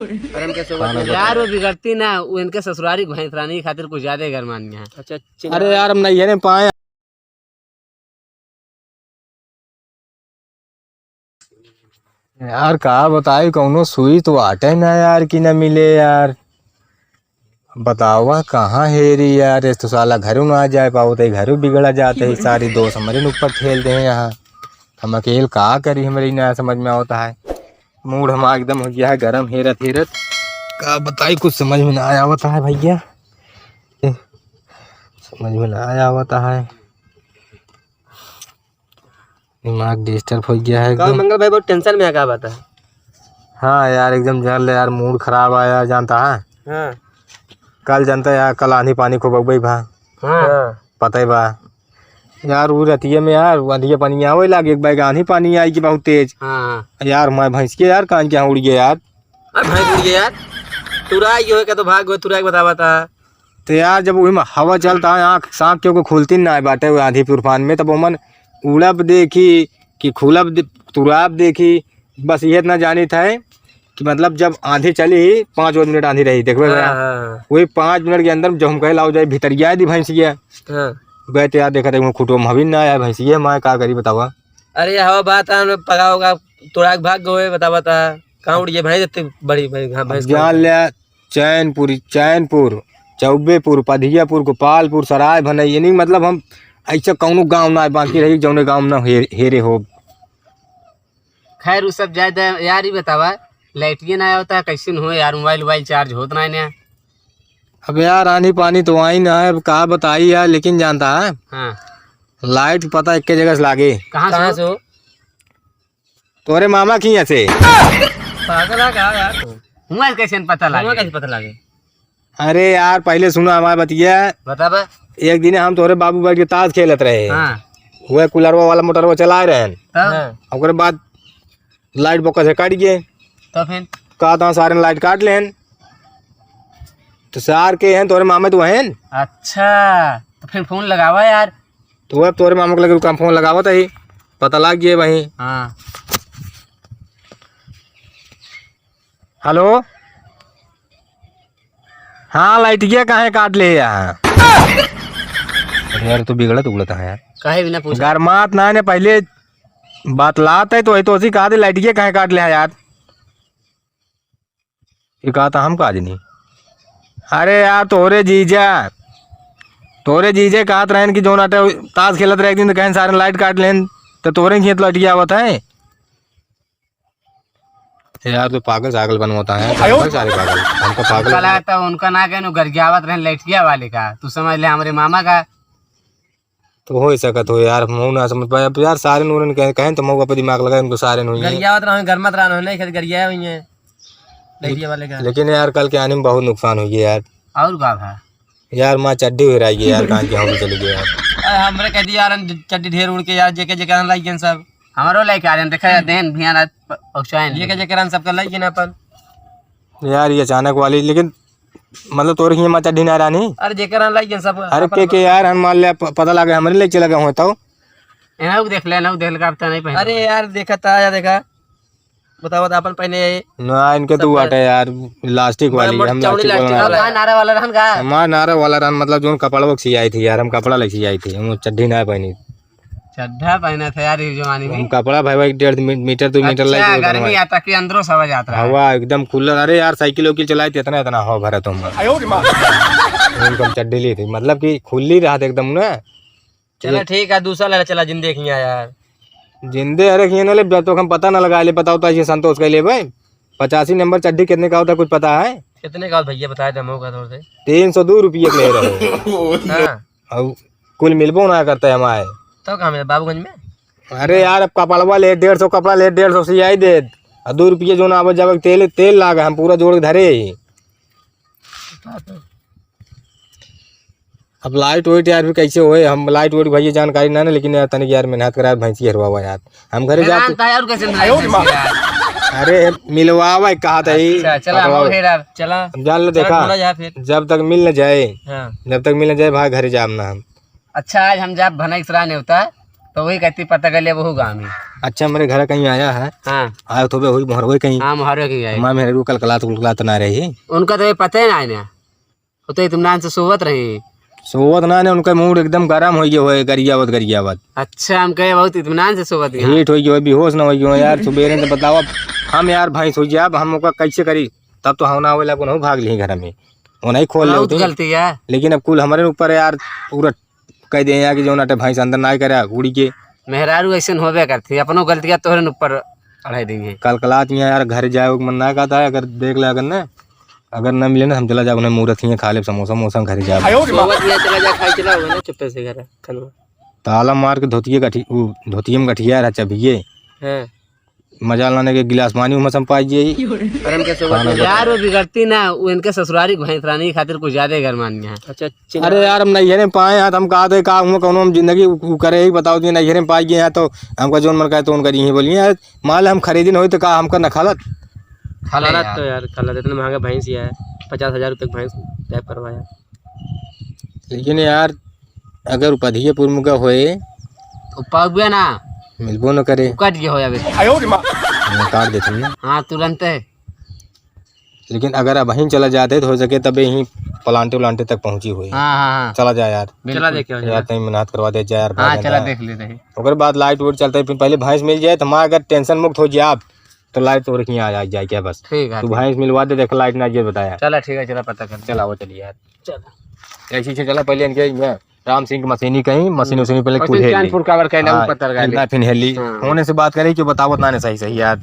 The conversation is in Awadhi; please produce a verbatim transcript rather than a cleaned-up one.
अरे, हमके सोबत नहीं। यार, वो बिगड़ती ना, वो इनके ससुरारी भैंस रानी खातिर कुछ ज्यादा ही गरमानी है। अच्छा, चिंता अरे यार, हम नहीं है पाए। यार, का बताई, कौनो सुई तो आटे ना यार, कि ना मिले यार। बतावा, कहाँ हेरी यार, ये तो साला घरों ना आ जाए पावत है, घरों बिगड़ा जात है, सारी दोष हमरे न ऊपर ठेल दे हैं यहाँ। हम अकेल का करी, हमरे ही ना समझ में आवत है। मूड हमार एकदम हो गया है गरम, हेरत हेरत। का बताई, कुछ समझ में ना आवत है भैया, समझ में ना आवत है। दिमाग disturb हो गया है का एकदम। मंगल भाई बहुत tension में है, का बात है? हाँ यार, एकदम जान ले यार, मूड खराब आया, जानता है? हाँ। कल जानता है यार, कल आंधी पानी खूब अगबई भा। हाँ। हाँ। पता ही बा। यार, वो रतिये में यार, आंधी पानी आवे लागे, एक बार आंधी पानी आई कि बहुत तेज। हाँ। यार, मैं भैंस के यार, कान के यहाँ उड़ गया यार। अरे भैंस उड़ गया यार, तुरा यो है का तो भाग गो, तुरा के बतावा था। तो यार, जब वही में हवा चलता है, आँख, सांख क्यों को खुलती ना बाटे, वो आंधी तूफान में, तब ओमन उड़ब देखी कि खुलब दे-, तुराब देखी, बस ये इतना जानित है कि मतलब, जब आंधी चली, पाँच मिनट आंधी रही, देखबे हाँ, भैया, हाँ, हाँ। वही पाँच मिनट के अंदर जब हम कहे, "लाओ जाए, भीतरिया दी भैंसिया।" हाँ। गए तो यार, देखा, देखो, खुटो में हवी ना आया भैंसिया, मैं का करी, बतावा? अरे, हवा बात है, पका होगा, तुरा के भाग गए, बता, बता, कहाँ उड़ गए भैंस, इतनी बड़ी भैंस, हाँ, अब भैंस जान कहाँ? ले, चैनपुर, चैनपुर, चौबेपुर, पधियापुर, गोपालपुर, सराय, भनई, यानी मतलब हम ऐसा कौनो गाँव ना बाकी रही, जौने गाँव ना हे-, हेरे हो। खैर, उ सब जाए दे यार, ही बतावा, लाइटिए ना आवता, कैसे न हो यार, मोबाइल वोबाइल charge होत ना है ना। अब यार, आनी पानी तो आई ना है, अब का बताई यार, लेकिन जानता है, हाँ। लाइट पता एक के जगह से लागे। कहाँ से कहाँ हो? से हो? तोरे मामा की यहाँ से। पागल है का यार तू? हुआ कैसे न पता हुआ लागे? कैसे पता लागे? अरे यार, पहले सुना हमार बतिया। बतावा। एक दिन हम तोरे बाबू बैठ के ताश खेलत रहे। हाँ। वह कूलरवा वाला मोटरवा चलाए रहे। तब? हाँ। ओकरे बाद लाइट बोका से कट गए। तो फिर? कहा था सारे लाइट काट लेन। तो सार के हैं, तोरे मामे तो हैं। अच्छा, तो फिर फोन लगावा यार। तो अब तोरे मामा के लगे रुका, हम फोन लगावत ही, पता लाग गए वहीं। हाँ। हेलो, हाँ, लाइटिया काहे काट ले यार? अरे यार, तू बिगड़त उगड़त है यार। काहे बिना पूछा? गरमात ना ने, पहले बात लात है तो वही तो उसी कहा दे, लाइटिया काहे काट ले है यार? ये कहा था हम का जनी। अरे यार, तोरे जीजा, तोरे जीजे कहत रहन कि जोन अटे ताश खेलत रहे एक दिन, तो कहन सारे लाइट काट लेन, तो तोरे खेत लटिया आवत है। यार, तो पागल सागल बनवाता है, आयो। पागल सारे पागल, हमको पागल कल बनवाता। तो उनका ना कहन, गरियावत रहन लटिया वाले का, तू समझ ले हमरे मामा का। तो हो ही सकत हो यार, हम ना समझ पाए। अब यार, सारे नूरन कहे, कहे तो मऊ पर दिमाग लगा, इनको सारे नू ही है। गरियावत रहो, गरमत रहो, नहीं खेत गरिया हुई है, ले-, लड़किया वाले का। लेकिन यार, कल के आने में बहुत नुकसान हो गया यार। और का भा? यार, माँ चड्डी हेराई गई यार, कहाँ के हम चले गए यार। अरे, हमरे कह दिया यार, चड्डी ढेर उड़ के यार, जेके जेके हम लाई गए सब। हमारो लेके आ रहे हैं, देखा जाते हैं, भियान रात प-, पहुँचाए नहीं। जेके जेके हम सबका लाई गए ना अपन। यार, ये अचानक वाली, लेकिन मतलब, तोरे हियाँ माँ चड्ढी ना रहनी? अरे, जेकर हम लइके सब अरे, अपन के, के यार, हम मान ले, प-, पता लागे, हमरे ले चला गए हो तो। एना देख ले, ना देख ले, अब तो नहीं पहने। अरे यार, देखा था, या देखा, बताओ, बता, अपन पहने ये ना, इनके सब दू पे। आटे यार, plastic बड़ा वाली, मोट हम चौड़ी plastic वाला plastic ना वाला। कहाँ नारा वाला रहन का? हमार नारा वाला रहन, मतलब, जोन कपड़ा वो सियाई थी यार, हम कपड़ा ले सियाई थी, हम चड्ढी ना पहनी। चड्ढा पहना था यार, ये जमाने में। हम कपड़ा भाई, भाई, डेढ़ मी-, मीटर, दो मीटर अच्छा, लाइट गर्मी बनवाए। आता कि अंदरों से आवाज आता रहा। हवा एकदम खुला। अरे यार, साइकिल उकिल चलाए थे, इतना, इतना हवा भरा तुम। आयो रे माँ। एकदम चड्ढी ली थी, मतलब कि खुली रहा था एकदम ना। चला ये ठीक है, दूसरा ले चला, जिंदे खिया यार। जिंदे अरे खिया ना ले, जब तक हम पता ना लगा ले, बताओ तो ऐसे संतोष कर ले भाई। पचासी नंबर चड्ढी कितने का होता है, कुछ पता है? कितने का भैया, बताए दे, मौका तौर से। तीन सौ दो रुपये के ले रहे हो। हाँ। और कुल मिलबो ना करता है हमारे। तो कहाँ मिला? बाबूगंज में? अरे यार, अब कपड़वा ले, डेढ़ सौ कपड़ा ले, डेढ़ सौ सियाई दे, और दो रुपये जो ना आवे जावे तेल, तेल लागे, हम पूरा जोड़ के धरे ही। अब लाइट वाइट यार भी कैसे होए, हम लाइट वाइट भैया जानकारी ना ना, लेकिन यार तनिक यार मेहनत करा यार, भैंसी हरवावा यार, हम घरे मेहनत जाते। तो यार कैसे नहीं आयो रे माँ। अरे मिलवावा कहा था ही, अच्छा, चला, पकड़वाओ। हो हेरा, चला। हम जान ले चला, देखा, ढूंढा जाए फिर। जब तक मिल न जाए, हाँ। जब तक मिल न जाए भाई घरे जाब ना हम। अच्छा, आज हम जाब भनई सराय नेवता, तो वही कहती पता कर ले वहू गाँव में। अच्छा, हमरे घर कहीं आया है। हाँ। आया तो बे हुई मोहरवे कहीं। हाँ, मोहरवे कहीं आए। माँ मेहरारू कलकलात उलकलात ना रही। उनका तो ये पता ही ना है ना। वो तो इत्मीनान से सोवत रही। सोवत ना ने, उनका मूड एकदम गरम होइ गयो है, गरियावत, गरियावत। अच्छा, हम कहे बहुत इत्मीनान से सोवत गया। हीट होइ गयो है, बेहोश ना होइ गयो है यार। सुबेरे से बताओ, अब हम यार भैंस होइ जाए, अब हम ओका कैसे करी? तब तो हम ना आवेला, कोनो भाग ली घर में, वो नहीं खोल बहुत लेते। गलती है। लेकिन अब कुल हमरे ऊपर है यार, पूरा कह दे यार कि जौन अटे भैंस अंदर ना करे, उड़ी के। मेहरारू ऐसन होबे करती, अपनो गलतियाँ तोहरे न ऊपर अढ़ाई देंगे। कलकलात यहाँ यार, घर जाए के मन ना कहता है, अगर देख ले, अगर ना, अगर ना मिले ना, हम चला जाब, उन्हें मूरत ही खा ले, समोसा वमोसा घर जाब। सोवत में चला जा, खाई चला होगा ना, चुप्पे से घर खाना। ताला मार के धोतिये गठी-, उ, धोतिये में गठिया रहा चबिये। हाँ। मजा लाने के गिलास पानी उमा संपाई जी। अरे हम कैसे खाना बता- यार, वो बिगड़ती ना, वो इनके ससुरारी भैंस रानी खातिर कुछ ज्यादा ही गरमान है। अच्छा, चिन्ह- अरे यार, हम नैहरे में पाए हैं, तो हम कहा थे, का हुआ, कौनो हम जिंदगी उ, उ करे ही, बताओ जी, नैहरे में पाई गए हैं, तो हमका जौन मन करे, तो उनका जी ही बोलिए यार, माल हम खरीदिन होई, तो का हमका न खालत? खाले खालत यार। तो यार, खालत, इतने महंगा भैंस ही है, पचास हजार रुपये की भैंस तय करवाया। लेकिन यार, अगर उपधियेपुर में का होए, तो पाउबे ना। मिलबो न करे। कट गया हो जावे। हम काट देते ना। हाँ, तुरंत है। लेकिन अगर अबहिन चला जाते तो हो सके तबे ही प्लांटे उलांटे तक पहुँची हुई। हाँ, हाँ, हाँ। चला जाए यार। बिल्कुल। चला देखे हो यार, जाए। कहीं मेहनत करवा दे जाए यार, हाँ, भाग चला जाए। देख लेते हैं। ओकर बाद लाइट वाइट चलते, फिर पहले भैंस मिल जाए तो हमारा अगर टेंशन मुक्त हो जाए आप, तो लाइट तो रखी आ जाए, जाए क्या बस। ठीक है, तू ठीक। भैंस मिलवा दे, देख लाइट ना जे बताया। चला, ठीक है, चला पता कर। चला, वो चलिए यार। चला। ऐसी से चला, पहले इनके यहाँ राम सिंह की मशीनी कहीं, मशीन हम्म। उशीनी पहले और कुल फिर हेल ली। कानपुर कावर कहना हाँ, ऊपर तर गाली। इतना फिर हेल ली। हाँ। होने से बात करी कि बतावत ना ने सही सही यार।